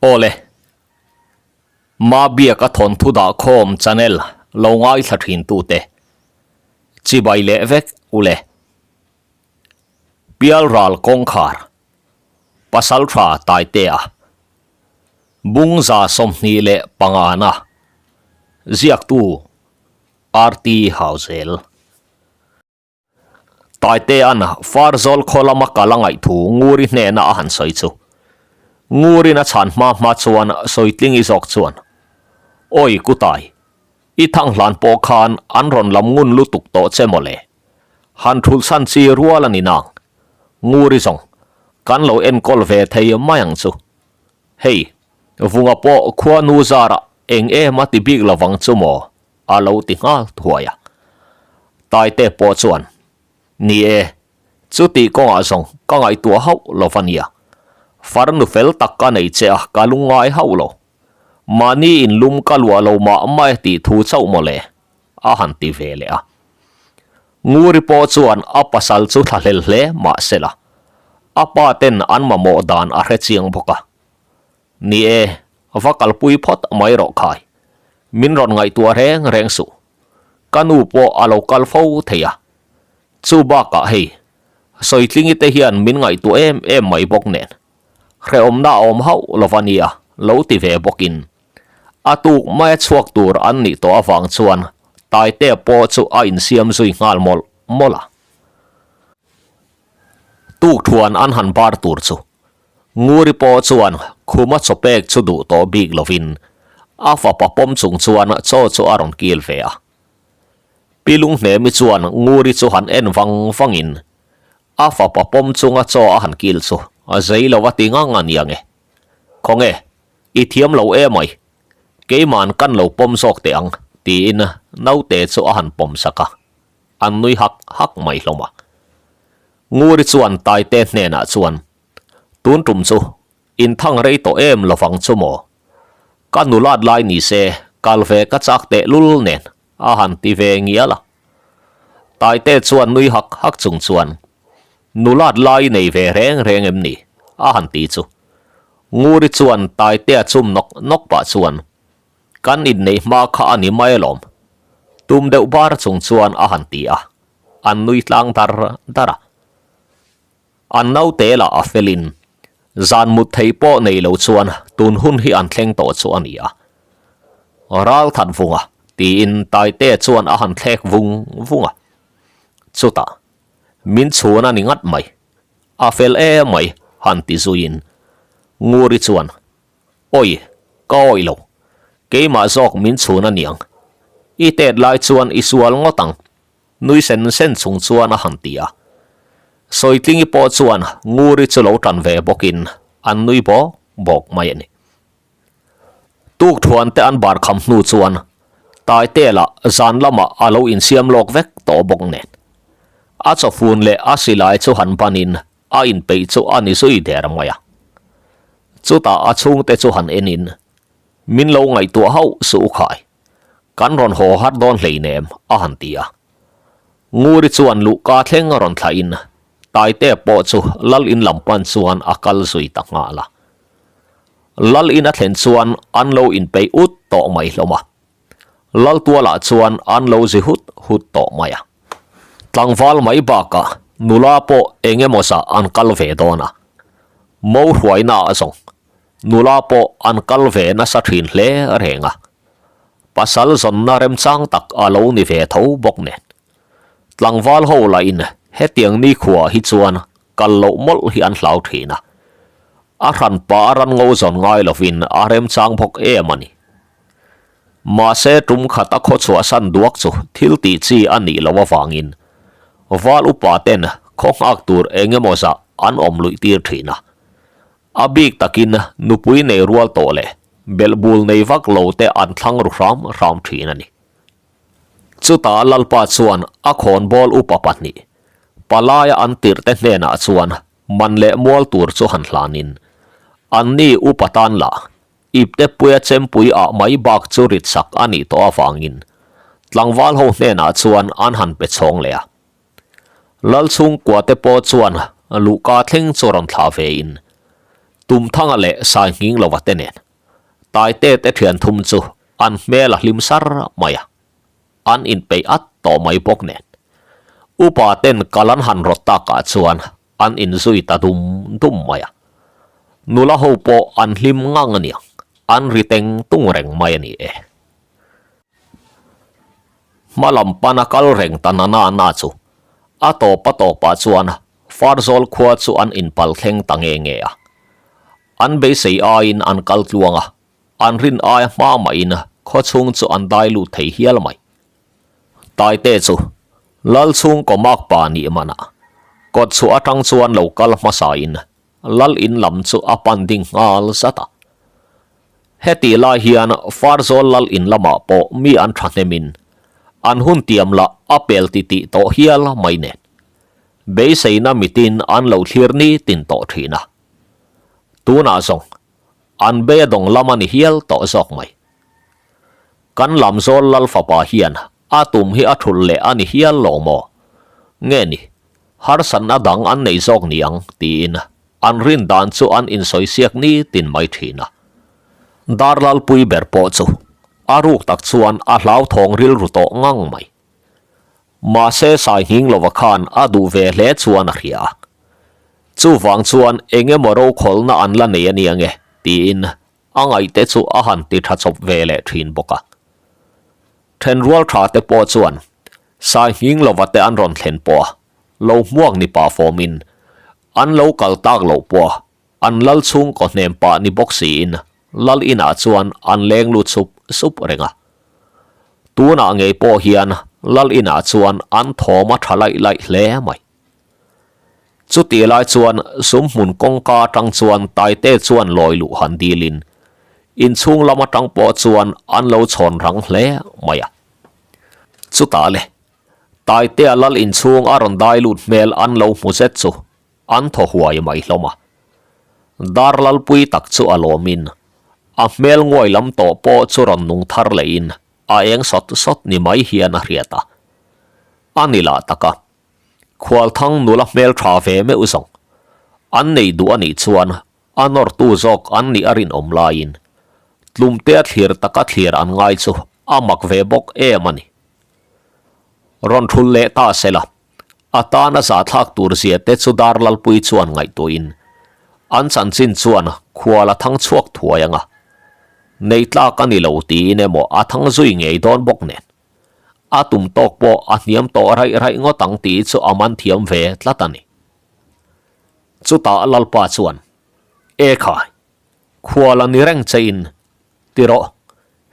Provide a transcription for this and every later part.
Awle, Mabiaka thawnthu dahkhawm channel lo ngaithla thin tute chibai leh vek ule. Pialral kawngkhar, Pasaltha Taitea, Bungza 25 na, ziaktu RT Hauzel. Taitea'n Farzawl khaw lama kal a ngaih thu Nguri hnena a han sawi chu. Ngurin a chhan hma hma chuan Sawitlingi zawk chuan, Awi Kutai, i thang hlan pawh khan an rawn lam ngun lutuk tawh che mawle. Han thulhsan chi rual a ni nang. Nguri zawng, kan lo enkawl ve thei mai ang chu. Hei, Vunga pawh khuanu zarah eng em a ti bik lovang chu maw? a lo ti nghal thuai a. Taite pawh chuan, Ni e, chutih kawngah zawng ka ngaihtuah hauh lo va nia. Farnu fel tak ka nei che a, ka lungngai hauh lo. Mahni inlum ka luah lo mah mah e tih thu chauh mawle, a han ti ve leh a. Nguri pawh chuan a pasal chu thlahlel hle mah se la, a pa ten an mamawh dan a hre chiang bawk a. Ni e, va kalpui phawt mai rawh khai. Min rawn ngaihtuah reng reng suh. Ka nu pawh a lo kal fo thei a. Chu bakah hei, Sawitlingi te hian min ngaihtuah em em mai bawk nen. Hrehawmna a awm hauh lo va nia, lo ti ve bawkin. A tuk maia chhuak tur an nih tawh avang chuan Taitea pawh chu a insiam zui nghal mawlh mawlh a. Tukthuan an han bar tur chu Nguri pawh chuan khuma chaw pek chu duh tawh bik lovin a fapa pawm chung chuan chaw chu a rawn kil ve a. Pi Lunghnemi chuan Nguri chu han en vang vangin a fapa pawm chunga chaw a han kil chu a zei lo a ti ngang a nia nge. Khawnge, i thiam lo emai, keiman kan lo pawm zawk teh ang, tiin naute chu a han pawm sak a, an nui hak hak mai hlawm a. Nguri chuan Taite hnenah chuan, Tun tum chu in thang rei tawh em lovang chu maw? Ka nulat lai ni se kal ve ka chak teh lul nen a han ti ve ngial a. Taite chuan nui hak hak chung chuan, Nulat lai nei ve reng reng em ni? a han ti chu. Nguri chuan Taitea chum nawk nawk pah chuan, Kan inneih hma kha a ni mai alawm. Tum deuh bar chung chuan a han ti a. An nui tlang dar dar a. An naute lah a felin, zan mut thei pawh nei lo chuan tun hun hi an thleng tawh chu a ni a. Ral that vunga tiin Taite chuan a han thlek vung vung a. Chutah, min chhun a ni ngat mai, a fel em mai han ti zuiin Nguri chuan, Awi, ka awih lo. Keimah zawk min chhun a niang. I tet lai chuan i sual ngawt ang. Nui sen sen chung chuan a han ti a. Sawitlingi pawh chuan Nguri chu lo tan ve bawkin an nui bawk bawk mai a ni. Tukthuan te an bar kham hnu chuan Taite lah zan lamah a lo insiam lawk vek tawh bawk nen. A chawfun leh a silai chu han banin a inpeih chu a ni zui der mai a. Chutah a chhungte chu han enin, Min lo ngaihtuah hauh suh u khai. Kan rawn haw har dawn hleinem, a han ti a. Nguri chuan luhka thleng a rawn thlahin Taite pawh chu Lal in lam pan chuan a kal zui ta nghal a. Lal in a thlen chuan an lo inpeih ut tawh mai hlawm a. Lal tualah chuan an lo zi hut hut tawh mai a. Tlangval mai bakah nula pawh eng emaw zah an kal ve dawn a. Mo hruaina ah zawng nula pawh an kal ve nasa thin hle reng a. Pasal zawnna remchang tak a lo ni ve tho bawk nen. Tlangval ho lahin hetiang nikhua hi chuan kal loh mawlh hi an hlau thin a. A hranpa a ran ngo zawn ngai lovin a remchang bawk em a ni. Mahse tum khat a khaw chhuahsan duak chu thil tih chi a nih loh avangin val upa ten khaw nghak tur eng emaw zah an awm luih tir thin a. A bik takin nupui nei rual tawh leh belhbul nei vak lo te an thlang ru hram hram thin a ni. Chutah Lalpa chuan a khawnbawl upa pahnih, palaia an tirhte hnenah chuan man leh mual tur chu han hlanin, Anni upa tan lah, ipte puia chempui ah mai bak chu rit sak a nih tawh avangin tlangval ho hnenah chuan an han pe chhawng leh a. Lalchhungkua te pawh chuan luhka thleng chu rawn thlah ve in. Tumthanga leh Sainghing-lova te nen Taite te thian thum chu an hmel a hlim sar mai a, an inpeih at tawh mai bawk nen. Upa ten kal an han rawt takah chuan an inzui ta dum dum mai a. Nula ho pawh an hlim ngang aniang, an ri teng tung reng mai a ni e. Hma lam pana kal reng ta na na na chu a tawp a tawpah chuan Farzawl khua chu an inpal thleng ta nge nge a. An beisei aiin an kal tluang a, an rin aia hma mahin khaw chhung chu an dai lut thei hial mai. Taite chu Lal chhungkaw mak pa nih manah kawt chhuah atang chuan lo kal hmasain Lal in lam chu a pan ding nghal zat a. Hetih lai hian Farzawl Lal in lamah pawh mi an thahnemin an hun tiam lah a pel titih tawh hial mai nen beiseina mitin an lo thlir nitin tawh thin a. Tunah zawng an bei a dawng lam a ni hial tawh zawk mai. Kan Lamzawl Lal fapa hian a tum hi a thulh leh a ni hial lo maw? Nge ni, harsatna dang an nei zawk ni ang tiin an rin dan chu an insawisiak nitin mai thin a. Darlalpui ber pawh chu a ruk tak chuan a hlauthawng rilru tawh ngang mai. Mahse Sainghing lova khan a duh ve hle chuan a hria a. Chuvang chuan eng emaw rokhawlna an la nei a nia nge tiin a ngaihte chu a han ti tha chawp ve leh thin bawk a. Thenrual tha te pawh chuan Sainghing lova te an rawn thlen pawh a lo hmuak ni pah fawmin an lo kal tak loh pawh a An lal chhungkaw hnem pah ni bawk siin lal inah chuan an leng lut sup sup reng a. Tunah ngei pawh hian lal inah chuan an thawm a tha laih laih hle mai. Chutih lai chuan sumhmun kawngka atang chuan Taite chuan lawi luh han dilin inchhung lam atang pawh chuan an lo chhawn rang hle mai a. Chutah le, Taitea lal inchhung a rawn dai lut hmel an lo hmu zet chu An thaw huai mai hlawm a. Darlalpui tak chu a lawmin, a hmel nguai lam tawh pawh chu rawn nung thar lehin a eng sawt sawt ni mai hian a hriat a. A ni lah tak a, Khualthang nula hmel tha ve meuh zawng. An nei duh a nih chuan a nawrtu zawk an nih a rinawm laiin tlumtea thlir taka thlir an ngai chu a mak ve bawk em a ni. Rawn thul leh ta sela. A tana zahthlak tur zia te chu Darlalpui chuan ngaihtuahin an chanchin chuan khual a thang chhuak thuai ang a, nei tlak a ni lo tiin emaw a thang zui ngei dawn bawk nen a tum tawk pawh a hniam tawh raih raih ngawt ang tih chu a man thiam ve tlat a ni. Chutah Lalpa chuan, E khai, khual a ni reng chein ti rawh,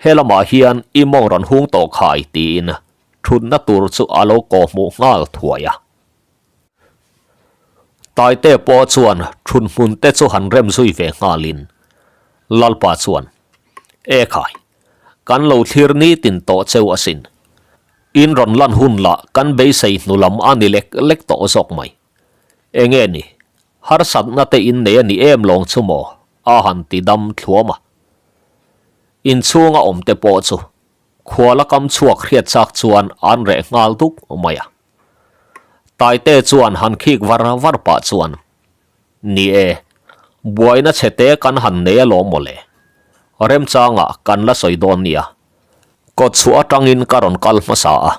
he lamah hian i mawng rawn hung tawh khai tiin Thutna tur chu a lo kaw hmuh nghal thuai a. Taite pawh chuan thut hmun te chu han rem zui ve nghalin Lalpa chuan, E khai, kan lo thlir nitin tawh cheu asin. In rawn lan hun lah kan beisei hnu lam a ni lek lek tawh zawk mai. Enge ni, harsatna te in nei a ni em lawng chu maw? a han ti dam thluam a. Inchhunga awm te pawh chu Khuala kam chhuak hriat chak chuan an reh nghal duk mai a. Taite chuan han khik var var pah chuan, Ni e, buaina chhete kan han nei alawm mawle. Remchangah kan la sawi dawn nia. Kawt chhuah atangin ka rawn kal hmasa a,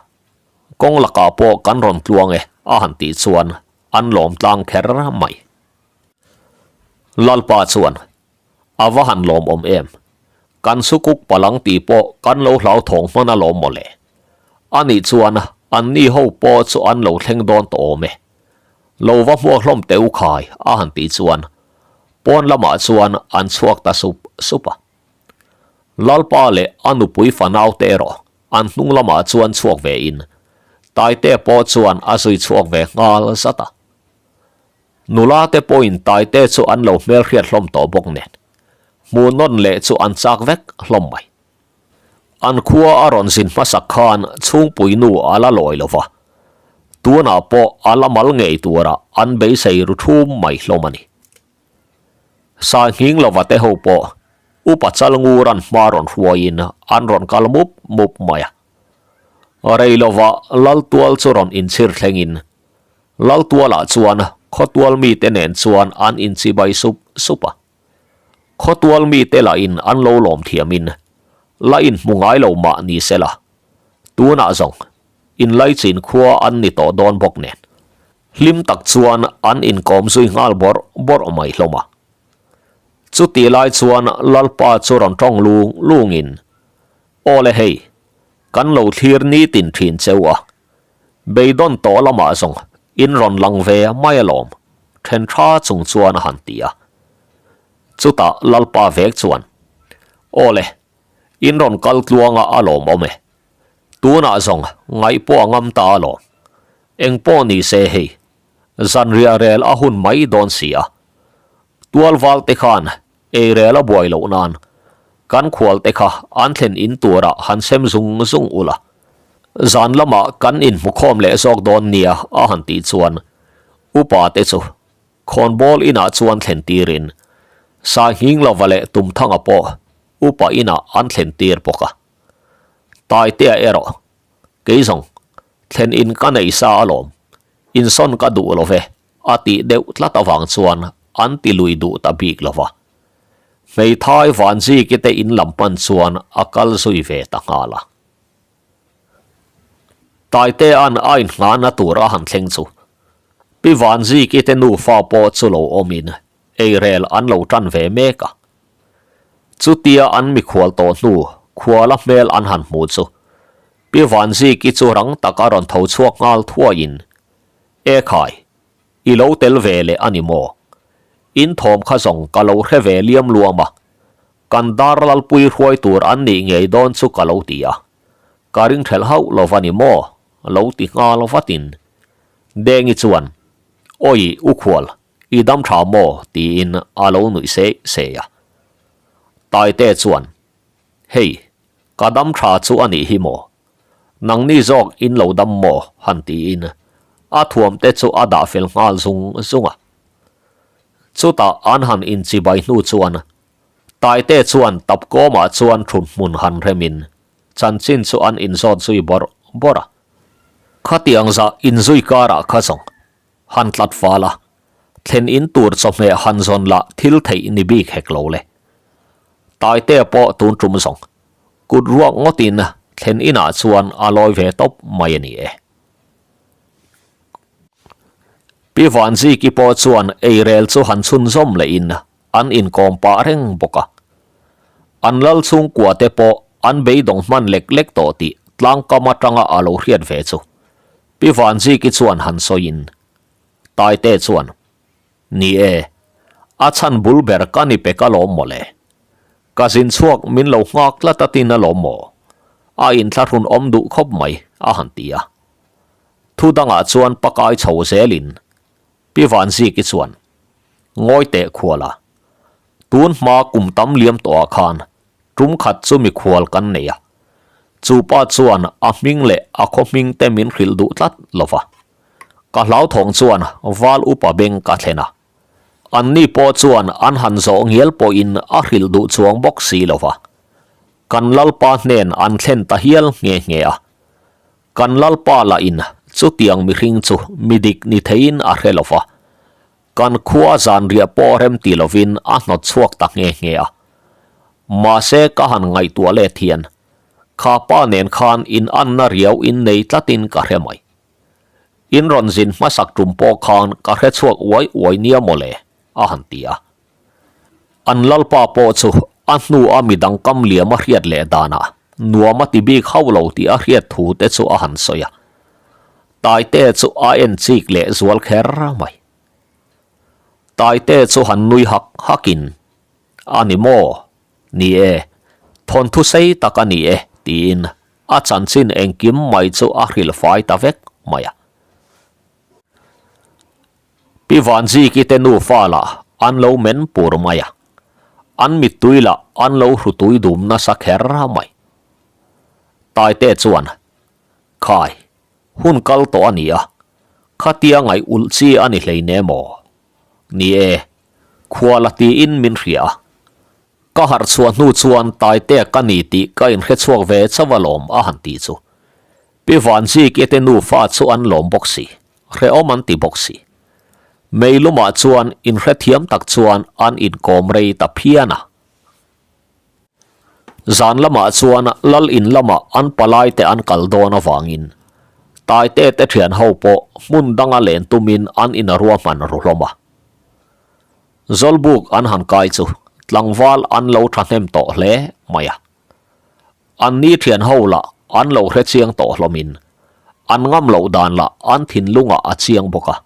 kawng lakah pawh kan rawn tluang e a han tih chuan an lawm tlang kher mai. Lalpa chuan, A va han lawmawm em? Kan sukuk palang tih pawh kan lo hlauthawng hman alawm mawle. Anih chuan anni ho pawh chu an lo thleng dawn tawh awm e. Lo va hmuak hlawm teh u khai a han tih chuan pawn lamah chuan an chhuak ta sup sup a. Lalpa leh a nupui fanau te erawh an hnung lamah chuan chhuak ve in Taite pawh chuan a zui chhuak ve nghal zat a. Nula te pawhin Taite chu an lo hmelhriat hlawm tawh bawk nen, hmuh nawn leh chu an chak vek hlawm mai. An khua a rawn zin hmasak khan chhungpui nu a la lawi lo va, tunah pawh a la mal ngei tura an beisei ru thum mai hlawm a ni. Sainghing lova te ho pawh upa Chalnguran hma rawn hruaiin an rawn kal mup mup mai a. Rei lova Laltual chu rawn inchhir thlengin Laltualah chuan khawtual mite nen chuan an inchibai sup sup a. Khawtual mite lahin an lo lawm thiamin la inhmu ngai lo mah ni sela, tunah zawng inlaichin khua an ni tawh dawn bawk nen hlim tak chuan an inkawm zui nghal bawrh bawrh mai hlawm a. Chutih lai chuan Lalpa chu rawn tawng lung lungin, Aw le hei, kan lo thlir nitin thin cheu a, beidawn tawh lamah zawng in rawn lang ve mai alawm, then tha chung chuan a han ti a. Chutah Lalpa vek chuan, Aw le, in rawn kal tluanga a lawmawm e. Tunah zawng ngaih pawh a ngam ta alawm. Eng pawh ni se hei, zanriah rel a hun mai dawn si a. Tual val te khan ei rel a buai loh nan kan khual te kha an thlen in turah han sem zung zung ula. Zan lamah kan inhmu khawm leh zawk dawn nia a han tih chuan upa te chu khawnbawl inah chuan thlen tirin Sainghing lova leh Tumthanga pawh upa inah an thlen tir bawk a. Taitea erawh kei zawng thlen in ka nei sa alawm, insawn ka duh lo ve a tih deuh tlat avang chuan an ti lui duh ta bik lo va. Hmeithai Vanziki te in lam pan chuan a kal zui ve ta nghal a. Taitea'n a inhnghahna tur a han thleng chu Pi Vanziki te nufa pawh chu lo awmin eirel an lo tan ve mek a. Chutia an mikhual tawh hnu khuala hmel an han hmu chu Pi Vanziki chu rang tak a rawn tho chhuak nghal thuaiin, E khai, i lo tel ve leh a ni maw? In thawm kha zawng ka lo hre ve liam luam a, kan dar lalpui hruai tur an nih ngei dawn chu ka lo ti a, ka ring thelh hauh lo va ni maw? lo ti nghal vatin Dengi chuan, Awi u khual, i dam tha maw? tiin a lo nuih seh seh a. Taite chuan, Hei, ka dam tha chu a nih hi maw? Nangni zawk in lo dam maw? han tiin a thuam te chu a dah fel nghal zung zung a. Chutah an han inchibai hnu chuan Taite chuan tapkawmah chuan thut hmun han remin chanchin chu an inzawt zui bawrh bawrh a. Khatiang zah inzui karah kha zawng han tlat fal a, thlen in tur chawhmeh han zawn lah thil theih ni bik hek lo le. Taitea pawh tun tum zawng kut ruak ngawtin thlen inah chuan a lawi ve tawp mai a ni e. Pi Vanziki pawh chuan eirel chu han chhunzawm lehin an inkawm pah reng bawk a. An lal chhungkua te pawh an beidawng hman lek lek tawh tih tlangkam atanga a lo hriat ve chu Pi Vanziki chuan han sawiin Taite chuan, Ni e, a chhan bul ber ka ni pek alawm maw le. Ka zin chhuak min lo nghak tlat a tin alawm maw? A inthlahrun awm duh khawp mai, a han ti a. Thu dangah chuan pakai chho zelin Pi Vanziki chuan, Ngawi teh khuala, tun hma kum tam liam tawhah khan tum khat chu mikhual kan nei a. Chu pa chuan a hming leh a khaw hming te min hrilh duh tlat lo va. Ka hlauthawng chuan val upa beng ka thlen a. Anni pawh chuan an han zawh ngial pawhin a hrilh duh chuang bawk si lo va. Kan Lalpa hnen an thlen ta hial nghe nghe a. Kan Lalpa lah in chutiang mihring chu mi dik ni theiin a hre lo va. Kan khua zanriah pawh rem ti lovin a hnawt chhuak ta nghe nghe a. Mahse ka han ngaihtuah let hian kha pa nen khan in anna riau in nei tlatin ka hre mai. In rawn zin hmasak tum pawh khan ka hre chhuak uai uai nia mawle, a han ti a. An Lalpa pawh chu a hnu a midang kam liam a hriat leh danah nuam a ti bik hauh lo tih a hriat thu te chu a han sawi a. Taite chu a en chik leh zual kher mai. Taite chu han nui hak hakin, A ni maw? Ni e, thawnthu sei tak a ni e, tiin a chanchin engkim mai chu a hrilh fai ta vek mai a. Pi Vanziki te nufa lah an lo men pur mai a, an mittui lah an lo hru tui dum nasa kher mai. Taite chuan, Khai, hun kal tawh a ni a, khatia ngaih ulh chi a ni hleinem aw. Ni e, khua la tiin min hria a. Ka harh chhuah hnu chuan Taitea ka ni tih ka inhre chhuak ve chauh alawm a han ti chu. Pi Vanziki te nufa chu an lawm bawk si. Hrehawm an ti bawk si. Meilumah chuan inhrethiam tak chuan an inkawm rei ta phian a. Zan lamah chuan lal in lamah an palai te an kal dawn avangin Taite te thian ho pawh hmun danga len tumin an in ruahman ru hlawm a. Zawlbuk an han kai chu tlangval an lo thahnem tawh hle mai a. An ni thian ho lah an lo hre chiang tawh hlawmin an ngam loh dan lah an thinlungah a chiang bawk a.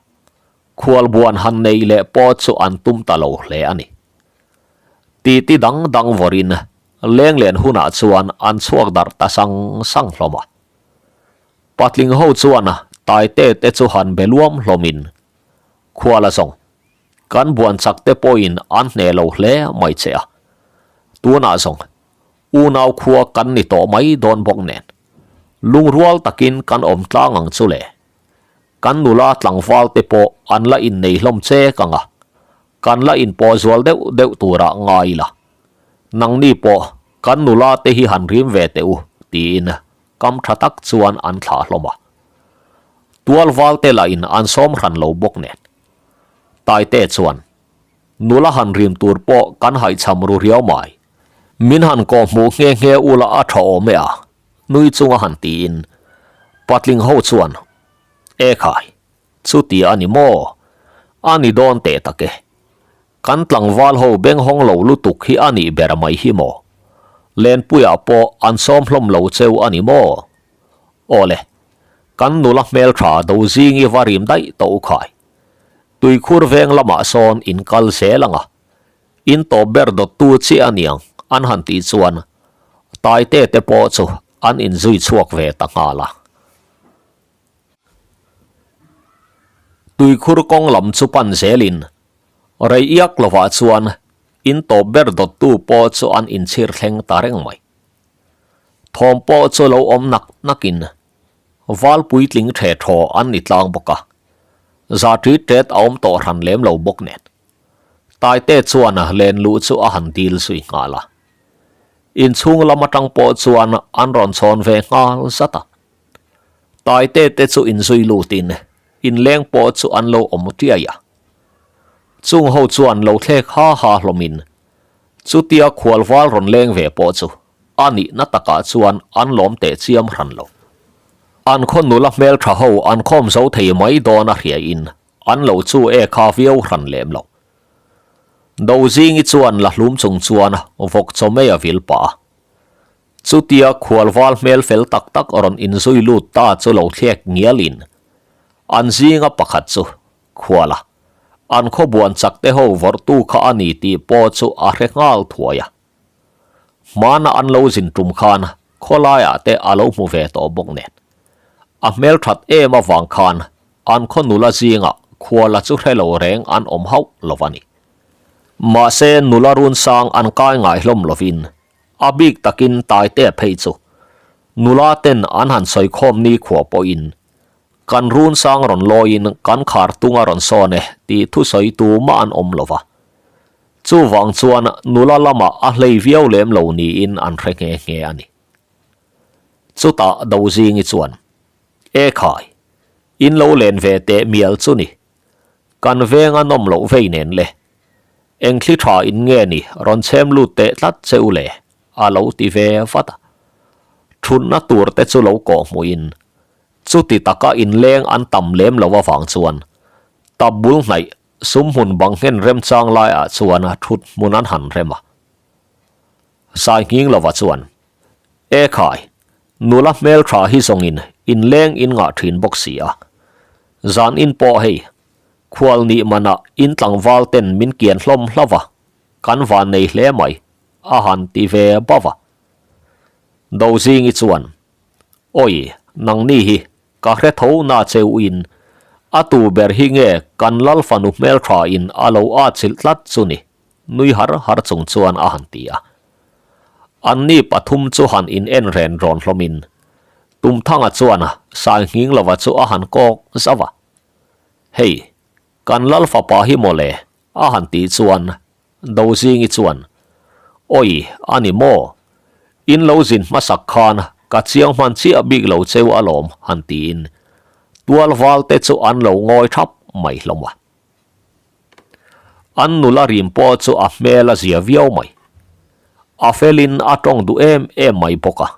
Khualbuan han nei leh pawh chu an tum ta lo hle a ni. Titi dang dang vawrin lenglen hunah chuan an chhuak darh ta sang sang hlawm a. Patling ho chuan Taite te chu han be luam hlawmin Khuala zawng kan buan chak te pawhin an hneh lo hle mai che a. Tunah zawng Unau khua kan ni tawh mai dawn bawk nen, lungrual takin kan awm tlang ang chu le. Kan nula tlangval te pawh an la innei hlawm chek ang a, kan la inpawh zual deuh deuh turah ngai ila. Nangni pawh kan nula te hi han rim ve teh u, tiin kam tha tak chuan an thlah hlawm a. Tualval te lah in an sawm hran lo bawk nen. Taite chuan, Nula han rim tur pawh kan haihchham ru riau mai. Min han kawh hmuh nghe nghe ula a tha awm e a, nui chunga han tiin patling ho chuan, E khai, chuti a ni maw? A ni dawn teh tak e. Kan tlangval ho benghawng lo lutuk hi a nih ber mai hi maw? Lenpuiah pawh an sawm hlawm lo cheu a ni maw? Aw le, kan nula hmeltha do zingi va rim daih tawh u khai. Tuikhur veng lamah sawn in kal zel ang a, In tawp ber dawttu chiah a niang an han tih chuan Taite te pawh chu an inzui chhuak ve ta nghal a. Tuikhur kawng lam chu pan zelin rei iak lovah chuan in tawp ber dawttu pawh chu an inchhir thleng ta reng mai. Thawm pawh chu lo awm nak nakin Val puitling the thaw an ni tlang bawk a, za ṭit ṭet a awm tawh hran lem lo bawk nen. Taite chuan len luh chu a han dil zui nghal a. Inchhung lam atang pawh chuan an rawn chhawn ve nghal zat a. Taite te chu inzui lutin inleng pawh chu an lo awm tiai a. Chung ho chuan lo thlek ha ha hlawmin chutia khualval rawn leng ve pawh chu a nihna takah chuan an lawm teh chiam hran lo. An khaw nula hmeltha ho an khawm zo thei mai dawn a hriain An lo chu e kha viau hran lem lo. Dozingi chuan la hlum chung chuan vawk chaw mai a vil pah a. Chutia khualval hmel fel tak tak rawn inzui lut ta chu lo thlek ngialin an zinga pakhat chu khuala an khawbuan chak te ho vawrhtu kha a ni tih pawh chu a hre nghal thuai a. Hmana an lo zin tum khan khawlaiah te a lo hmu ve tawh bawk nen. A hmelthat em avang khan an khaw nula zingah khuala chu hre lo reng an awm hauh lo a ni. Mahse nula run sang an kai ngai hlawm lovin a bik takin Taitea phei chu nula ten an han sawi khawm ni khua pawhin kan run sang rawn lawiin kan khar tung a rawn sawn e tih thusawi tumah an awm lo va. Chuvang chuan nula lamah a hlei viau lem lo niin an hre nghe nghe a ni. Chutah Dozingi chuan, E khai, in lo len ve teh mial chu ni. Kan veng a nawm loh vei nen le. Eng thli tha in nge ni rawn chhem lut teh tlat che u le, a lo ti ve vat a. Thutna tur te chu lo kawh hmuhin, chuti taka inleng an tam lem lo avang chuan tap bul hnaih Sum hmun bang nghen remchang laiah chuan thut hmun an han rem a. Sai nghing lova chuan, E khai, nula hmel tha hi zawngin inleng in ngah thin bawk si a. Zan in pawh hei, khual nih manah in tlangval ten min kian hlawm hlauh a, kan van nei hle mai, a han ti ve bauh a. Dozingi chuan, Awi, nangni hi Ka hre tho na cheu in a tu ber hi nge kan lal fanu hmeltha in a lo at chilh tlat chu ni, nui har har chung chuan a han ti a. An ni pathum chu han in en ren rawn hlawm in Tumthanga chuan sai nghing lova chu a han kawk zauh a. Hei, kan lal fapa hi mawle a han tih chuan Dozingi chuan, Awi, a ni maw? In lo zin hmasak khan ka chiang hman chiah bik lo cheu alawm, han tiin tual val te chu an lo ngawi thap mai hlawm a. An nula rim pawh chu a hmel a zia viau mai. A felin a tawng duh em em mai bawk a.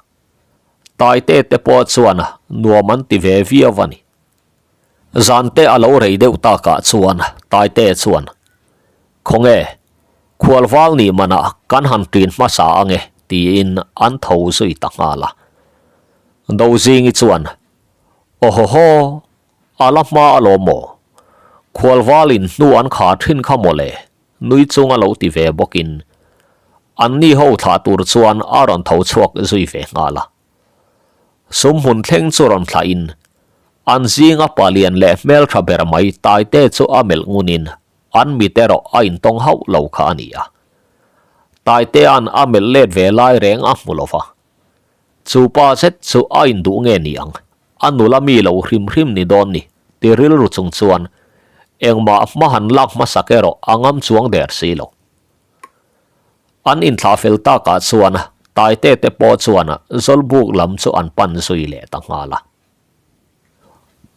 Taite te pawh chuan nuam an ti ve viau a ni. Zante a lo rei deuh takah chuan Taite chuan, Khawnge, khualval nih manah kan han ṭin hmasa ange tiin an tho zui ta nghal a. Dozingi chuan, Awhawhaw, a la hma alawm maw? Khualvalin hnu an khar ṭhin kha mawle nui chunga lo ti ve bawkin anni ho thlah tur chuan a rawn tho chhuak zui ve nghal a. Sum hmun thleng chu rawn thlahin an zinga palian leh hmeltha ber mai Taite chu a melh ngunin an mit erawh a intawng hauh lo kha a ni a. Taitea'n a melh let ve lai reng a hmu lo va. Chu pa zet chu a induh nge ni ang, a nula mi lo hrim hrim ni dawn ni, ti rilru chung chuan engmah hma han lak hmasak erawh a ngam chuang der si lo. An inthlah fel takah chuan Taite te pawh chuan Zawlbuk lam chu an pan zui leh ta nghal a.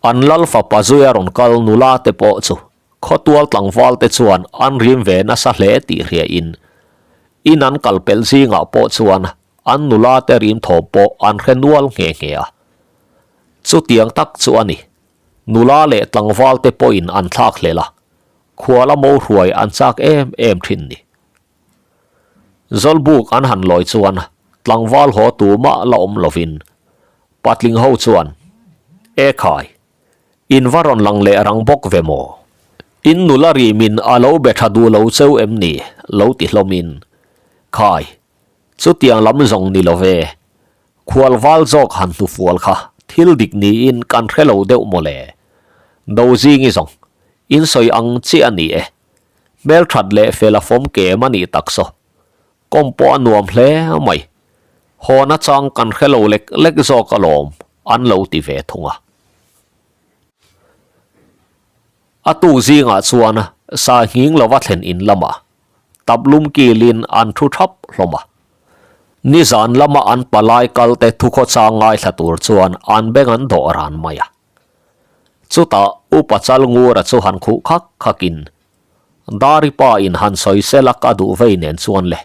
An lal fapa zuia rawn kal nula te pawh chu khawtual tlangval te chuan an rim ve nasa hle tih hriain in an kal pelh zingah pawh chuan An nula te rim thawm pawh an hre nual nghe nghe a. Chutiang tak chu a ni. Nula leh tlangval te pawhin an thlak hlel a, khuala mo hruai an chak em em thin ni. Zawlbuk an han lawi chuan tlangval haw tumah la awm lovin patling ho chuan, E khai, in va rawn lang leh rang bawk ve maw? In nula rimin a lo be tha duh lo cheu em ni? lo ti hlawmin, Khai, Chutiang lam zawng ni lo ve. Khual val zawk han hnufual kha thil dik niin kan hre lo deuh maw le. Dozingi zawng, in sawi ang chiah a ni e. Hmelthat leh fel a fawm kem a nih tak saw. Kawm pawh a nuam hle mai. Haw nachang kan hre lo lek lek zawk alawm an lo ti ve thung a. A tuk zingah chuan sa nghing lova thlen in lamah taplum kilin an thu thap hlawm a. Nizan lama an palai kalte thukhawchang ngaithla tur chuan an beng an dawh ran mai a. Chutah Upa Chalngura chu han khuh khak khakin, Dari pa in han sawi sela ka duh vei nen chuan le.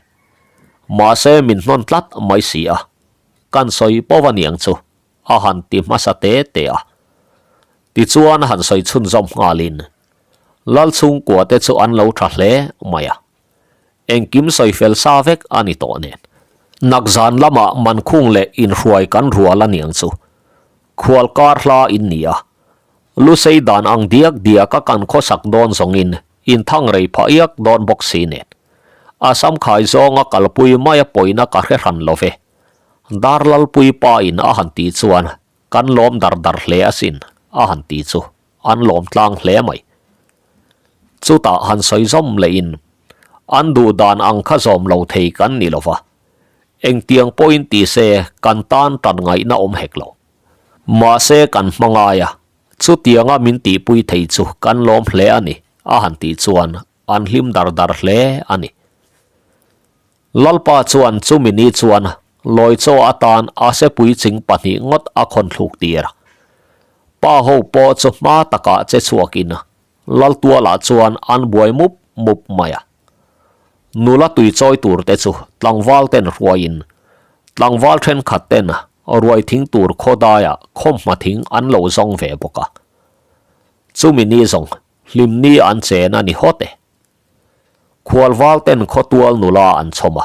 Mahse min hnawn tlat mai si a, kan sawi pawh a niang chu. a han ti hmasa te te a. Tichuan han sawi chhunzawm nghalin Lalchhungkua te chu an lo tha hle mai a. Engkim sawi fel sa vek a ni tawh nen. Nakzan lamah Mankhung leh inhruai kan rual a niang chu. Khual kar hla in ni a. Lusei dan ang diak diak a kan khawsak dawn zawngin inthang rei phah iak dawn bawk si nen. A samkhai zawnga kalpui maia pawina ka hre hran lo ve. Darlalpui pa in a han tih chuan kan lawm dar dar hle asin a han ti chu an lawm tlang hle mai. Chutah han sawi zawm leh in an duh dan ang kha zawm lo thei kan ni lova, engtiang pawhin ti se kan tan tan ngaihna awm hek lo. Mahse kan hma ngai a, chutianga min tihpui thei chu kan lawm hle a ni a han tih chuan an hlim dar dar hle a ni. Lalpa chuan chumi ni chuan lawi chaw atan a sepui ching pahnih ngawt a khawn thluk tir a. Pa ho pawh chu hma takah che chhuakin Laltualah chuan an buai mup mup mai a. Nula tui chawi tur te chu tlangval ten hruaiin tlangval thenkhat ten ruai thing tur khawdaiah khawmhma thing an lo zawng ve bawk a. Chumi ni zawng hlimni an chen a ni hawt e. Khualval ten khawtual nula an chhawm a,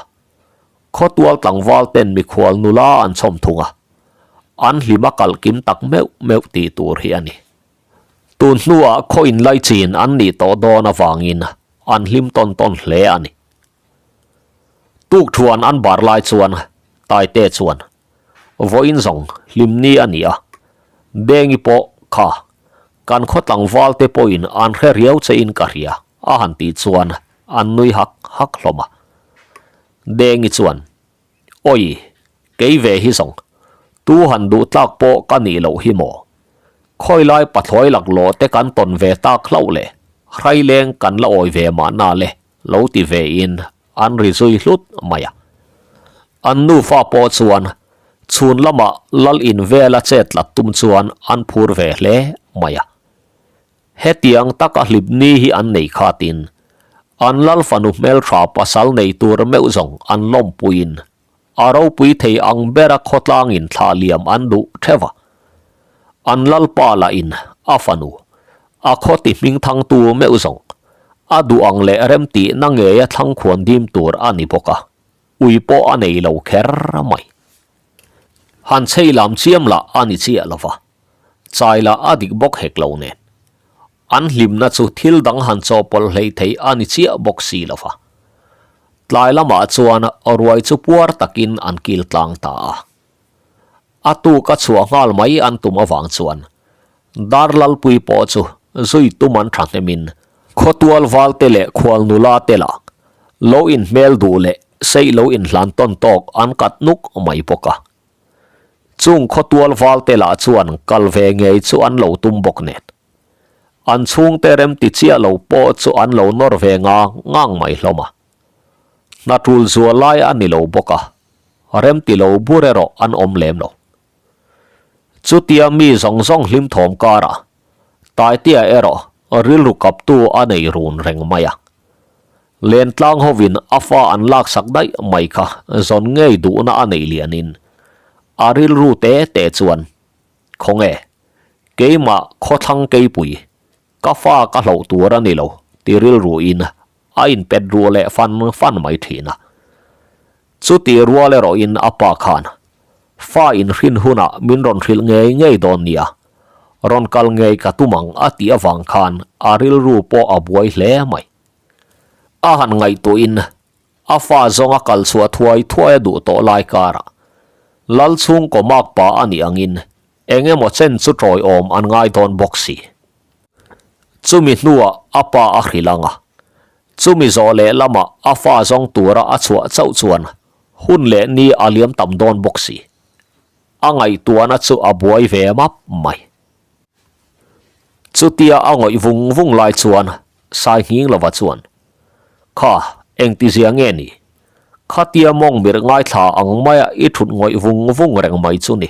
khawtual tlangval ten mikhual nula an chhawm thung a, an hlim a kalh kim tak meuh meuh tih tur hi a ni. Tun hnuah khaw inlaichin an nih tawh dawn avangin an hlim tawn tawn hle a ni. Tukthuan an bar lai chuan Taite chuan Vawiin zawng hlimni a ni a, Dengi pawh kha kan khaw tlangval te pawhin an hre riau che in ka hria a han tih chuan an nui hak hak hlawm a. Dengi chuan, Awi, kei ve hi zawng, tu han duh tlak pawh ka nih loh hi maw? Khawilai pathlawi laklawh te kan tawn ve tak hlauh le, hraileng kan la awi ve mahna le lo ti ve in An ri zui hlut mai a. An nufa pawh chuan chhun lamah lal in vela chet tlat tum chuan an phur ve hle mai a. Hetiang taka hlipni hi an nei khatin. An lal fanu hmeltha pasal nei tur meuh zawng an lawmpuiin a ropui thei ang bera khawtlangin thlah liam an duh theuh a. An lalpa lahin a fanu, a khaw ti hmingthangtu meuh zawng a duh ang leh remtihna ngeia thlangkhuan dim tur a ni bawk a, ui pawh a nei lo kher mai. Han chei lam chiam lah a ni chiah lo va, chai lah a dik bawk hek lo nen. An hlimna chu thil dang han chawhpawlh hleih theih a ni chiah bawk si lo va. Tlai lamah chuan ruai chu puar takin an kil tlang ta a. A tuk a chhuah nghal mai an tum avang chuan Darlalpui pawh chu zui tum an thahnemin khawtual valte leh khual nula te lah lo inhmel duh leh seih lo inhlan tawn tawk an kat nuk mai bawk a. Chung khawtual valte lah chuan kal ve ngei chu an lo tum bawk nen. An chhungte remti chiah lo pawh chu an lo nawr ve ngang ngang mai hlawm a. Hna tul zual lai a ni lo bawk a, remti lo bur erawh an awm lem lo. Chutia mi zawng zawng hlim thawm karah Taitea erawh rilru kaptu a nei run reng mai a. Lentlang hovin a fa an laksak daih mai kha zawn ngei duhna a neih lianin a rilru te te chuan, Khawnge, keimah khawthlang keipui, ka fa ka hloh tur a ni lo ti rilruin a inpet ruh leh fan fan mai thin a. Chuti rual erawhin a pa khan, Fa inhrin hunah min rawn hrilh ngei ngei dawn nia, rawn kal ngei ka tum ang a tih avang khan a rilru pawh a buai hle mai. A han ngaihtuahin a fa zawnga kal chhuah thuai thuai a duh tawh lai karah Lal chhungkaw makpa a nih angin eng emaw chen chu tawiawm an ngai dawn bawk si. Chumi hnuah a pa a hrilh ang a, chumi zawh leh lamah a fa zawng tura a chhuah chauh chuan hun leh ni a liam tam dawn bawk si. A ngaihtuahna chu a buai ve map mai. Chutia a ngawih vung vung lai chuan Sainghing lova chuan, Kha, engtizia nge ni? Khatia mawng mirh ngaithla ang maia i thut ngawih vung vung reng mai chu ni,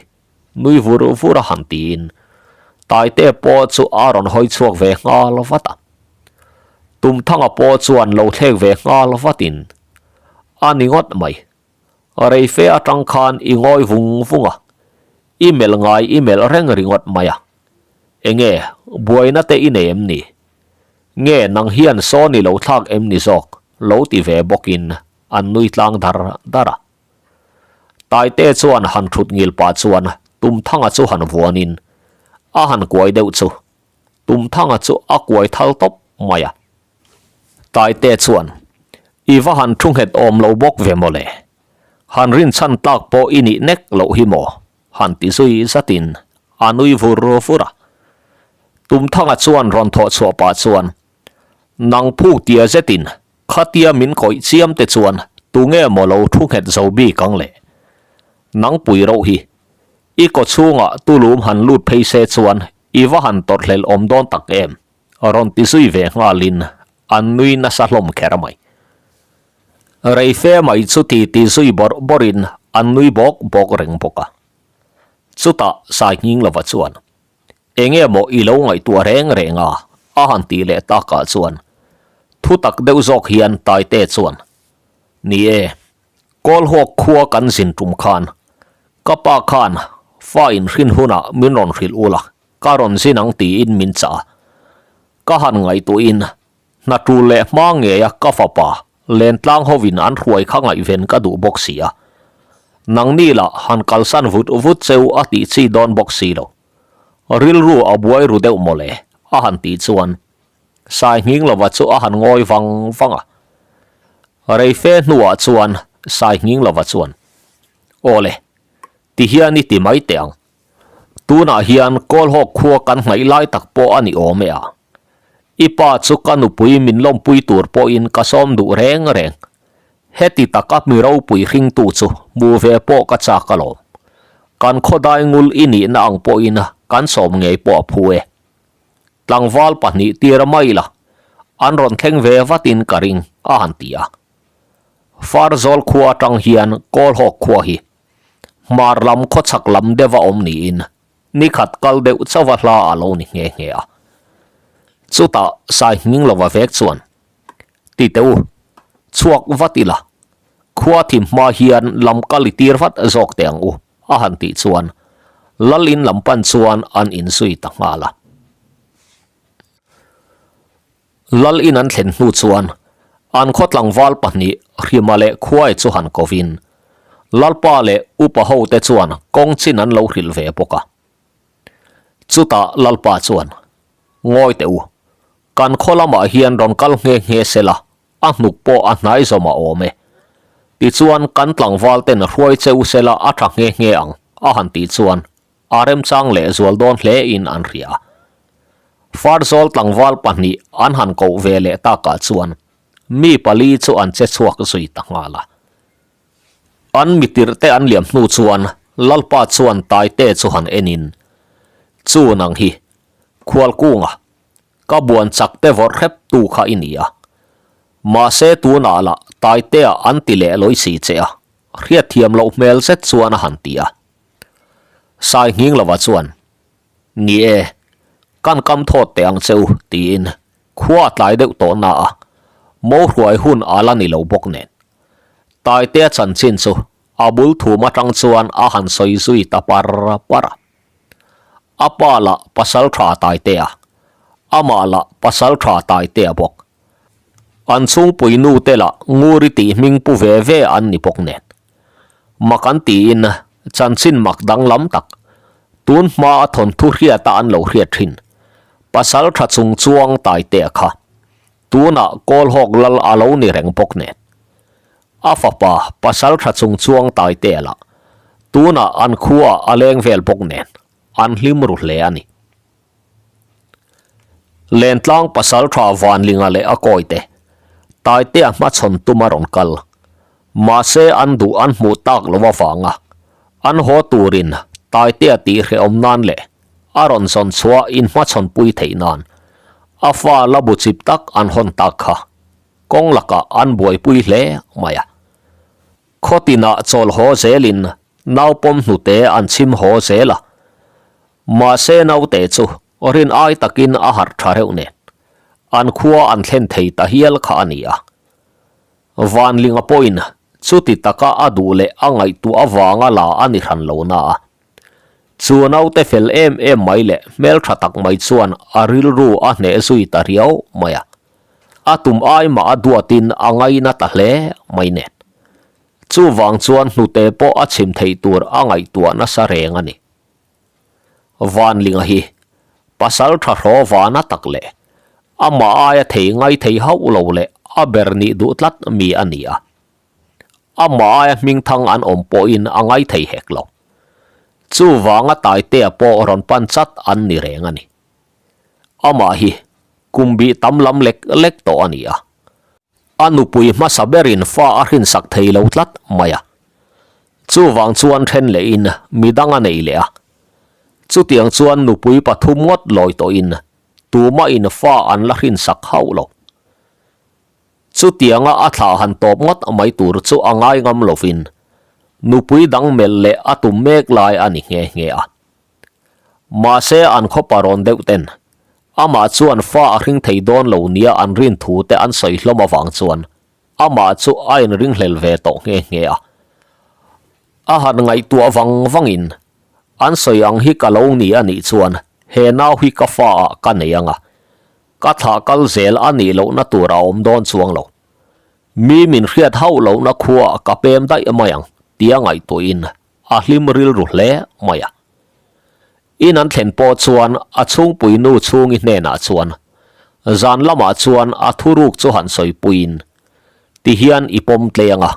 nui vur vur a han tiin Taite pawh chu a rawn hawi chhuak ve nghal vat a. Tumthanga pawh chuan lo thlek ve nghal vatin, A ni ngawt mai, reife atang khan i ngawi vung vung a, i melh ngai i melh reng ringawt mai a. Enge, buaina te i nei em ni? Nge nang hian sawn i lo thlak em ni zawk? Lo ti ve bawkin an nui tlang dar dar a. Taite chuan han thut ngil pah chuan Tumthanga chu han vuanin a han kuai deuh chu Tumthanga chu a kuai thal tawp mai a. Taite chuan, I va han thu nghet awm lo bawk ve mawle. Han rinchhan tlak pawh i nih nek loh hi maw? Han ti zui zatin a nui vur vur a. Tumthanga chuan rawn thawh chhuah pah chuan, Nang phuk tia zetin khatia min kawih chiam te chuan tunge maw lo thu nghet zo bik ang le? Nang pui roh hi, i kaw chhungah tulum han lut phei se chuan i va han tawrhhlelh awm dawn tak em? Rawn ti zui ve nghalin an nui nasa hlawm kher mai. Reife mai chu ti ti zui bawrh bawrhin an nui bawk bawk reng bawk a. Chutah Sainghing lova chuan, Enge maw i lo ngaihtuah reng reng a? a han tih leh takah chuan thu tak deuh zawk hian Taite chuan, Ni e, Kawlhawk khua kan zin tum khan ka pa khan fa inhrin hunah min rawn hrilh ula, ka rawn zin ang tiin min chah a. Ka han ngaihtuahin Hna tul leh hma ngeia ka fapa Lentlang hovin an hruai kha ngaihven ka duh bawk si a. Nangni lah han kalsan vut vut cheu a tih chi dawn bawk si lo. Rilru a buai ru deuh mawle a han tih chuan Sainghing lova chu a han ngawi vang vang a. Reife hnuah chuan Sainghing lova chuan, Awle, tihian i ti mai teh ang. Tunah hian Kawlhawk khua kan hnaih lai tak pawh a ni awm e a. I pa chu ka nupui min lawmpui tur pawhin ka sawm duh reng reng. Heti taka mi ropui hringtu chu hmu ve pawh ka chak alawm. Kan khawdai ngul i nihna ang pawhin kan sawm ngei pawh a phu e. Tlangval pahnih tir mai la, an rawn thleng ve vatin ka ring, a han ti a. Farzawl khua atang hian Kawlhawk khua hi Hmar lam khawchhak lam deuh a awm niin ni khat kal deuh chauh a hla a lo ni nghe nghe a. Chutah Sainghing lova vek chuan. Ti teh u, chhuak vat ila, khua thim hma hian lam kal i tir vat zawk teh ang u, a han tih chuan Lal in lam pan chuan an inzui ta nghal a. Lal in an thlen hnu chuan an khaw tlangval pahnih Hrima leh Khuai chu han kovin Lalpa leh upa hote chuan kawng chin an lo hrilh ve bawk a. Chutah Lalpa chuan, Ngawi teh u, kan khaw lamah hian rawn kal nghe nghe se la, a hnuk pawh a hnai zawm a awm e. Tichuan kan tlangval ten hruai che u se la a tha nghe nghe ang, a han tih chuan a remchang leh zual dawn hle in an hria. Farzawl tlangval pahnih an han koh ve leh takah chuan mi pali chu an che chhuak zui ta nghal a. An mitirh te an liam hnu chuan Lalpa chuan Taite chu han en in, Chu nang hi, Khualkunga, ka buan chak te vawrh hrep tu kha i ni a. Mahse tunah lah Taitea an ti leh lawi si che a, hriatthiam loh hmel zet chuan a han ti a. Sai Nghinglova chuan, Ni e, kan kam thawt teh ang che u, tiin khua a tlai deuh tawh na a, mo hruai hun a la ni lo bawk nen. Taitea chanchin chu a bul thum atang chuan a han sawi zui ta par par a. A pa lah pasal tha Taitea, amah lah pasal tha Taitea bawk. An chhungpui nu te lah Nguri tih hming pu ve ve an ni bawk nen. Mak an tiin chanchin mak danglam tak, tun hma a thawnthu hriata an lo hriat thin, pasal tha chung chuang Taitea kha tunah Kawlhawk lal a lo ni reng bawk nen. A fapa pasal tha chung chuang Taitea lah tunah an khuaah a leng vel bawk nen, an hlim ru hle a ni. Lentlang pasaltha Vanlinga leh a kawite, Taitea hmachhawn tum a rawn kal. Mahse an duh an hmuh tak lo avanga an haw turin Taitea tih hrehawm nan leh a rawn zawn chhuah in hmachhawn pui theih nan a fa la bu chip tak an hawn tak kha kawng lakah an buaipui hle mai a. Khaw tinah chawl haw zelin naupawm hnute an chhim haw zel a. Mahse naute chu rin ai takin a harh tha reuh nen an khua an thlen thei ta hial kha a ni a. Vanlinga pawhin chuti taka a duh leh a ngaihtuah avanga la a ni hran lo na a. Chu naute fel em em mai leh hmeltha tak mai chuan a rilru a hneh zui ta riau mai a. A tum ai mah a duatin a ngaina ta hle mai nen. Chuvang chuan hnute pawh a chhim theih tur a ngaihtuah nasa reng a ni. Vanlinga hi pasal tha hraw vana tak leh amah aia thei ngai thei hauh lo leh a ber nih duh tlat mi a ni a. Amah aia hmingthang an awm pawhin a ngai thei hek lo. Chuvanga Taitea pawh rawn pan chat an ni reng a ni. Amah hi kum bih tam lam lek lek tawh a ni a. A nupui hmasa berin fa a hrinsak thei lo tlat mai a. Chuvang chuan then lehin midang a nei leh a. Chutiang chuan nupui pathum ngawt lawi tawhin tumahin fa an la hrinsak hauh lo. Chutianga a thlah han tawp ngawt mai tur chu a ngai ngam lovin nupui dang melh leh a tum mek lai a ni nghe nghe a. Mahse an khaw parawn deuh ten amah chuan fa a hring thei dawn lo nia an rin thu te an sawi hlawm avang chuan amah chu a inringhlel ve tawh nghe nghe a. A han ngaihtuah vang vangin an sawi ang hi ka lo ni a nih chuan he nau hi ka fa ah ka nei ang a, ka thlah kal zel a nih lohna tur a awm dawn chuang lo. Mi min hriat hauh lohna khuaah ka pem daih mai ang tia ngaihtuahin a hlim rilru hle mai a. In an thlen pawh chuan a chhungpui nu chhungi hnenah chuan zan lamah chuan a thuruk chu han sawipuiin tihian i pawm tleng a,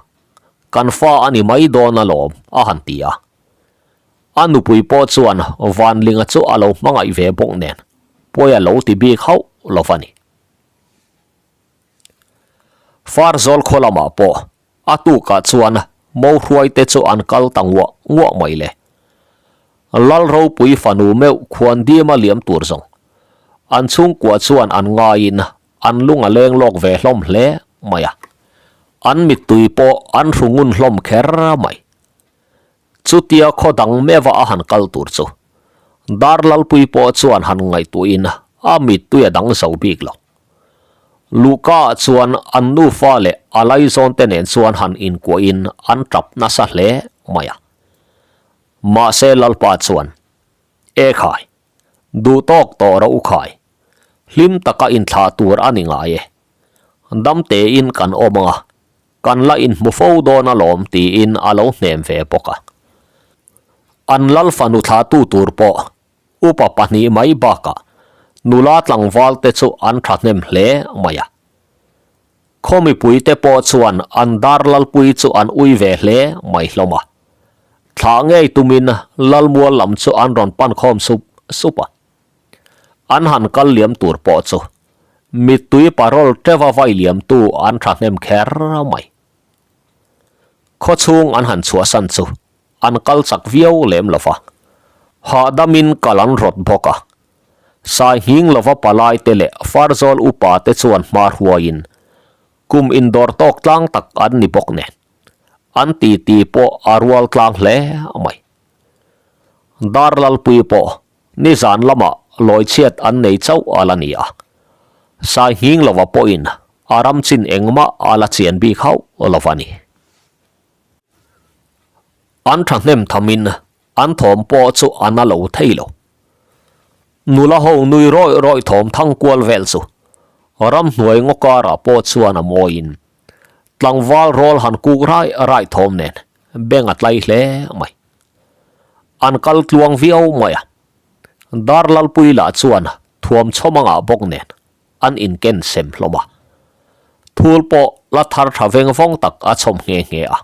kan fa a ni mai dawn alawm a han ti a. A nupui pawh chuan Vanlinga chu a lo hmangaih ve bawk nen pawi a lo ti bik hauh lo va ni. Farzawl khaw lamah pawh A tukah chuan mo hruaite chu an kal ta nguah nguah mai le. Lal ropui fanu meuh khuan dima liam tur zawng. An chhungkua chuan an ngaiin an lung a leng lawk ve hlawm hle mai a. An mittui pawh an hru ngun hlawm kher mai. Chutia khaw dang meuha a han kal tur chu Darlalpui pawh chuan han ngaihtuahin a mittui a dang zo bik lo. Luhka ah chuan an nufa leh a laizawn te nen chuan han inkuahin an tap nasa hle mai a. Mahse Lalpa chuan, E khai, duh tawk tawh rawh u khai, hlim taka inthlah tur a ni ngai e. Dam tein kan awm ang a, kan la inhmu fo dawn alawm tiin a lo hnem ve bawk a. An Lal fanu thlahtu tur pawh Upa pahnih mai bakah nula tlangval te chu an thahnem hle mai a. Khaw mipui te pawh chuan an dar lalpui chu an ui ve hle mai hlawm a. Thlah ngei tumin Lalmual lam chu an rawn pan khawm sup sup a. An han kal liam tur pawh chu mittui parawl teuh a vai liamtu an thahnem kher mai. Khawchhung an han chhuahsan chu An kal chak viau lem lo va, hahdamin kal an rawt bawk a. Sai nghing lova palai te leh Farzawl upa te chuan hma hruaiin kum indawr tawk tlang tak an ni bawk nen, an titi pawh a rual tlang hle mai. Darlalpui pawh nizan lamah lawichhiat an nei chauh a la ni a, Sai nghing lova pawhin a ram chin engmah a la chian bik hauh lo va ni. An thahnem thamin an thawm pawh chu a na lo thei lo. Nula ho nui rawih rawih thawm thang kual vel chu ramhnuai ngaw karah pawh chuan a mawiin tlangval rawl han kuk rai rai thawm nen beng a tlai hle mai. An kal tluang viau mai a, Darlalpui lah chuan thuam chhawm a ngah bawk nen an inken sem hlawm a, thul pawh la thar tha veng vawng tak a chhawm nghe nghe a.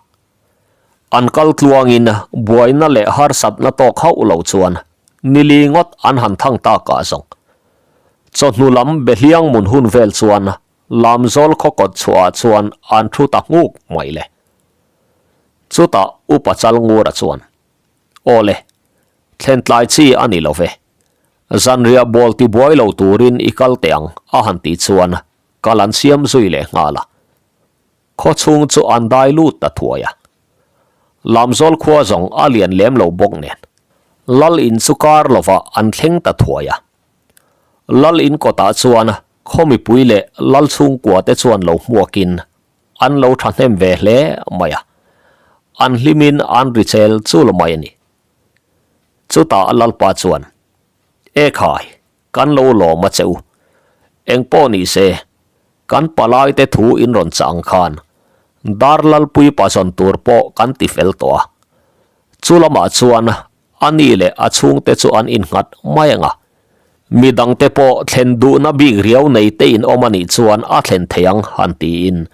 An kal tluangin buaina leh harsatna tawk hauh lo chuan nili ngawt an han thang tak ah zawng. Chawhnu lam Behliang mun hun vel chuan Lamzawl khaw kawt chhuah ah chuan an thu ta nghuk mai le. Chutah Upa Chalngura chuan, Aw le, thlen tlai chi a ni lo ve. Zanriah bawl ti buai lo turin i kal teh ang a han tih chuan kal an siam zui leh nghal a. Khaw chhung chu an dai lut ta thuai a. Lamzawl khua zawng a lian lem lo bawk nen Lal in chu kar lovah an thleng ta thuai a. Lal in kawtah chuan khaw mipui leh Lal chhungkua te chuan lo hmuakin an lo thahnem ve hle mai a. An hlimin an ri chel chul mai a ni. Chutah Lalpa chuan, E khai, kan lo lawm a che u. Engpawh ni se, kan palaite thu in rawn chah ang khan Darlalpui pazawn tur pawh kan ti fel tawh a. Chu lamah chuan a ni leh a chhungte chu an innghat mai ang a. Mi dangte pawh thlen duhna bik riau nei te in awm a nih chuan a thlen thei ang han tiin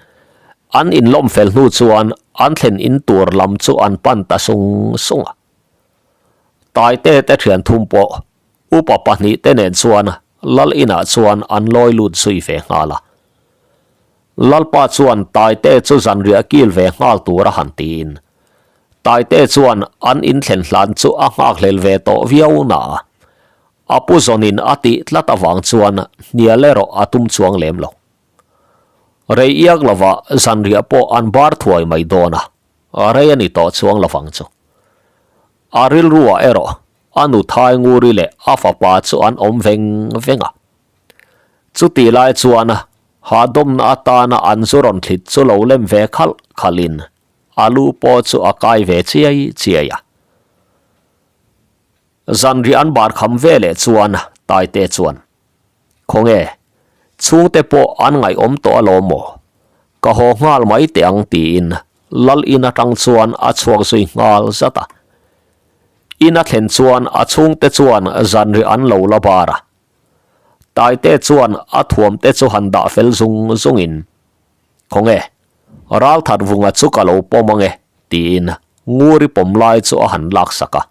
an inlawm fel hnu chuan an thlen in tur lam chu an pan ta sung sung a. Taite te thian thum pawh upa pahnih te nen chuan Lal inah chuan an lawi lut zui ve nghal a. Lalpa chuan Taite chu zanriah kil ve nghal tur a han tiin Taite chuan an inthlen hlan chu a nghakhlel ve tawh viau na a, a pu zawnin a tih tlat avang chuan hnial erawh a tum chuang lem lo. Rei iak lovah zanriah pawh an bar thuai mai dawn a, rei a ni tawh chuang lovang chu. A rilruah erawh a nu Thainguri leh a fapa chu an awm veng veng a. Chutih lai chuan hahdawmna atana an zu rawn thlit chu lo lem ve khalh khalhin A lu pawh chu a kai ve chiai chiai a. Zanriah an bar kham ve leh chuan Taite chuan, Khawnge, chhungte pawh an ngaihawm tawh alawm maw? Ka haw nghal mai teh ang tiin Lal in atang chuan a chhuak zui nghal zat a. In a thlen chuan a chhungte chuan zanriah an lo la bar a. Taite chuan a thuamte chu han dah fel zung zungin, Khawnge, Ralthat vunga chu ka lo pawm ange, tiin Nguri pawm lai chu a han laksak a.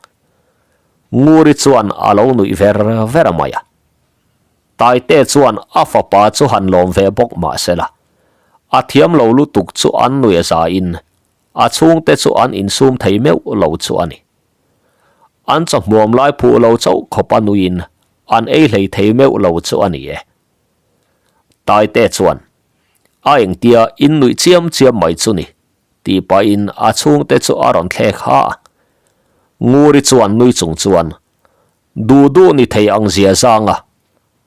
Nguri chuan a lo nuih ver ver mai a. Taite chuan a fapa chu han lawm ve bawk mah sela, a thiam lo lutuk chu an nuih a zain a chhungte chu an insum thei meuh lo chu a ni. An chawhmuam lai phuh lo chauh khawp a nuiin an ei hlei thei meuh lo chu a ni e. Taite chuan, A engtia in nuih chiam chiam mai chu ni, tih pahin a chhungte chu a rawn thlek ha a. Nguri chuan nui chung chuan, Duh duh ni thei ang zia zanga,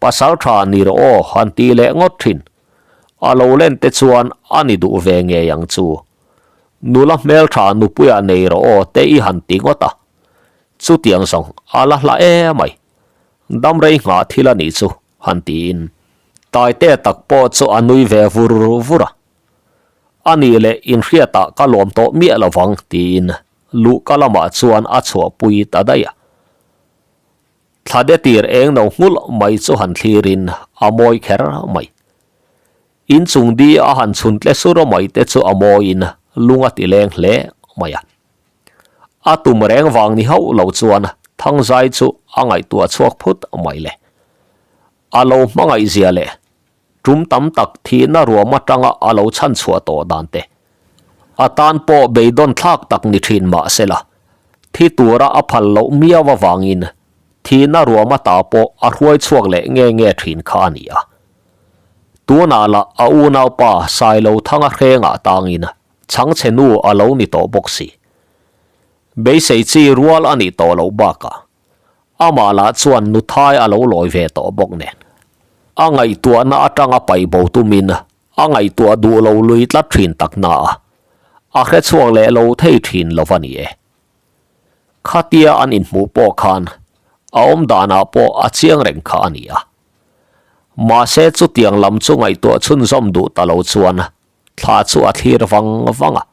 pasal tha ni rawh aw han ti leh ngawt thin. A lo len te chuan a ni duh ve ngei ang chu. Nula hmeltha nupuia nei rawh aw te i han ti ngawt a. Chutiang zawng a la hla emai. Damrei nghah thil a nih chu han tiin Taite tak pawh chu a nui ve vur vur a. A nih leh inhriatah ka lawm tawh miah lo vang tiin luhka lamah chuan a chhuahpui ta daih a. Thla de tir eng no nghulh mai chu han thlirin a mawi kher mai. Inchung di a han chhun tle sur mai te chu a mawiin lung a ti leng hle mai a. A tum reng vang ni hauh lo chuan Thangzai chu a ngaihtuah chhuak phut mai le. A lo hmangaih zia leh tum tam tak thihna ruam atanga a lo chhan chhuah tawh dan te. A tan pawh beidawn thlak tak ni thin mah sela, thi tura a phal loh miau avangin thihna ruam ata pawh a hruai chhuak leh nge nge thin kha a ni a. Tunah lah a unaupa Sailothanga hrengah tangin Chhangchhe nu a lo ni tawh bawk si. Beisei chi rual a nih tawh loh bakah amah lah chuan nuthai a lo lawi ve tawh bawk nen. A ngaihtuahna atanga paih bo tumin a ngaihtuah duh lo lui tlat thin tak na a, a hre chhuak leh lo thei thin lo va ni e. Khatia an inhmuh pawh khan a awm danah pawh a chiang reng kha a ni a. Mahse chutiang lam chu ngaihtuah chhunzawm duh ta lo chuan Thla chu a thlir vang vang a.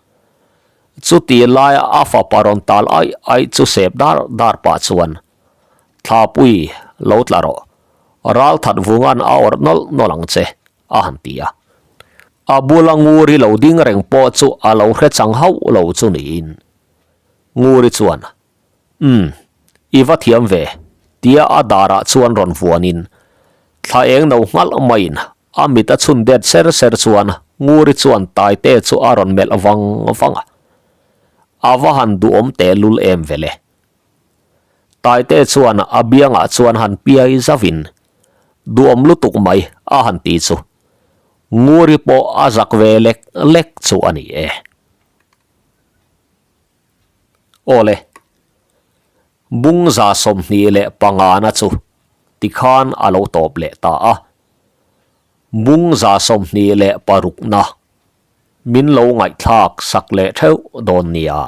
Chuti laia a fapa rawn tal aih aih chu sep dar dar pah chuan, Thlapui, lo tla rawh. Ral that vungan a awrh nawlh nawlh ang che, a han ti a. A bula Nguri lo ding reng pawh chu a lo hre chang hauh lo chu niin. Nguri chuan, Umm, i va thiam ve, tia a darah chuan rawn vuanin, thla eng no nghalh maiin A mit a chhun det ser ser chuan Nguri chuan Taite chu a rawn melh vang vang a. A va han duhawm tehlul em vele. Taite chuan a biangah chuan han piai zauhin, Duhawm lutuk mai a han ti chu. Nguri pawh a zak ve lek lek chu a ni e. Awle. Bungza 25 na chu tikhan a lo tawp leh ta a. Bungza 26 na min lo ngaihthlak sak leh theuh dawn nia.